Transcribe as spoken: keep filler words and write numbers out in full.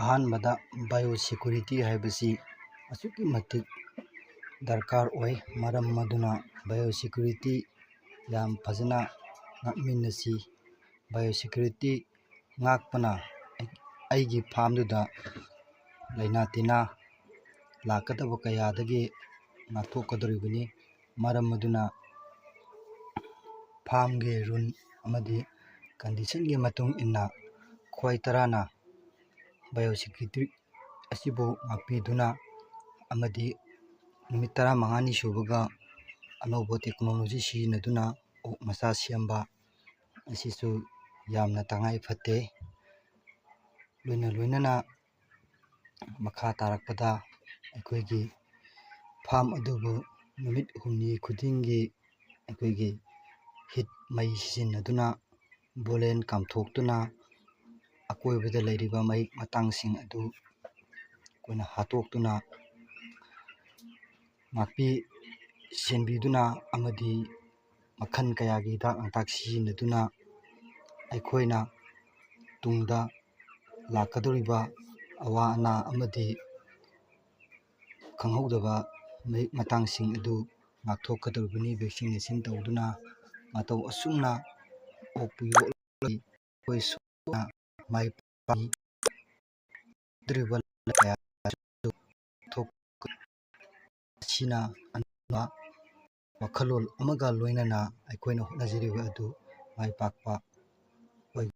ꯑꯍꯥꯟꯕꯗ, bio security ꯍꯥꯏꯕꯁꯤ ꯑꯁꯨꯛꯀꯤ ꯃꯇꯤꯛ ꯗꯔꯀꯥꯔ ꯑꯣꯏ꯫ ꯃꯔꯝ ꯑꯗꯨꯅ ꯕꯥꯏꯑꯣ ꯁꯦꯀ꯭ꯌꯨꯔꯤꯇꯤ ꯌꯥꯝ ꯐꯖꯅ ꯉꯥꯛꯃꯤꯟꯅꯁꯤ꯫ ꯕꯥꯏꯑꯣ ꯁꯦꯀ꯭ꯌꯨꯔꯤꯇꯤ ꯉꯥꯛꯄꯅ ꯑꯩꯒꯤ ꯐꯥꯝꯗꯨꯗ ꯂꯥꯏꯅꯥ ꯇꯤꯟꯅꯥ ꯂꯥꯛꯀꯗꯕ ꯀꯌꯥꯗꯒꯤ ꯉꯥꯛꯊꯣꯛꯀꯗꯧꯔꯤꯕꯅꯤ꯫ ꯃꯔꯝ ꯑꯗꯨꯅ ꯐꯥꯝꯒꯤ ꯔꯨꯜ ꯑꯃꯗꯤ ꯀꯟꯗꯤꯁꯟꯒꯤ ꯃꯇꯨꯡ ꯏꯟꯅ ꯈ꯭ꯋꯥꯏ ꯇꯔꯥꯅ ꯕꯥꯏꯑꯣ ꯁꯦꯀ꯭ꯌꯨꯔꯤꯇꯤ ꯑꯁꯤꯕꯨ ꯉꯥꯛꯄꯤꯗꯨꯅ ꯑꯃꯗꯤ ꯅꯨꯃꯤꯠ ꯇꯔꯥꯃꯉꯥꯅꯤ ꯁꯨꯕꯒ ꯑꯅꯧꯕ ꯇꯦꯛꯅꯣꯂꯣꯖꯤ ꯁꯤꯖꯤꯟꯅꯗꯨꯅ ꯑꯣꯛ ꯃꯆꯥ ꯁꯦꯝꯕ ꯑꯁꯤꯁꯨ ꯌꯥꯝꯅ ꯇꯉꯥꯏ ꯐꯗꯦ꯫ ꯂꯣꯏꯅ ꯂꯣꯏꯅꯅ ꯃꯈꯥ ꯇꯥꯔꯛꯄꯗ ꯑꯩꯈꯣꯏꯒꯤ ꯐꯥꯝ ꯑꯗꯨꯕꯨ ꯅꯨꯃꯤꯠ ꯍꯨꯝꯅꯤ ꯈꯨꯗꯤꯡꯒꯤ ꯑꯩꯈꯣꯏꯒꯤ ꯍꯤꯠ ꯃꯩ ꯁꯤꯖꯤꯟꯅꯗꯨꯅ ꯕꯣꯂꯦꯟ ꯀꯥꯝꯊꯣꯛꯇꯨꯅ ꯑꯀꯣꯏꯕꯗ ꯂꯩꯔꯤꯕ ꯃꯍꯤꯛ ꯃꯇꯥꯡꯁꯤꯡ ꯑꯗꯨ ꯑꯩꯈꯣꯏꯅ ꯍꯥꯠꯇꯣꯛꯇꯨꯅ ꯉꯥꯛꯄꯤ ꯁꯦꯟꯕꯤꯗꯨꯅ ꯑꯃꯗꯤ ꯃꯈꯜ ꯀꯌꯥꯒꯤ ꯍꯤꯗꯥꯛ ꯂꯥꯡꯊꯛ ꯁꯤꯖꯤꯟꯅꯗꯨꯅ ꯑꯩꯈꯣꯏꯅ ꯇꯨꯡꯗ ꯂꯥꯛꯀꯗꯧꯔꯤꯕ ꯑꯋꯥ ꯑꯅꯥ ꯑꯃꯗꯤ ꯈꯪꯍꯧꯗꯕ ꯃꯍꯤꯛ ꯃꯇꯥꯡꯁꯤꯡ ꯑꯗꯨ ꯉꯥꯛꯊꯣꯛꯀꯗꯧꯔꯤꯕꯅꯤ꯫ ꯚꯦꯛꯁꯤꯅꯦꯁꯟ ꯇꯧꯗꯨꯅ ꯃꯇꯧ ꯑꯁꯨꯝꯅ ꯑꯣꯛꯄꯨ ꯌꯣꯛꯂꯒ ꯑꯩꯈꯣꯏ ꯁꯣꯏꯗꯅ ꯃꯥꯏ ꯄꯥꯛꯀꯅꯤ꯫ ꯍꯧꯗꯣꯔꯤꯕ ꯀꯌꯥ ꯑꯁꯤꯅ ꯑꯅꯧꯕ ꯋꯥꯈꯜꯂꯣꯟ ꯑꯃꯒ ꯂꯣꯏꯅꯅ ꯑꯩꯈꯣꯏꯅ ꯍꯣꯠꯅꯖꯔꯤꯕ ꯑꯗꯨ ꯃꯥꯏ ꯄꯥꯛꯄ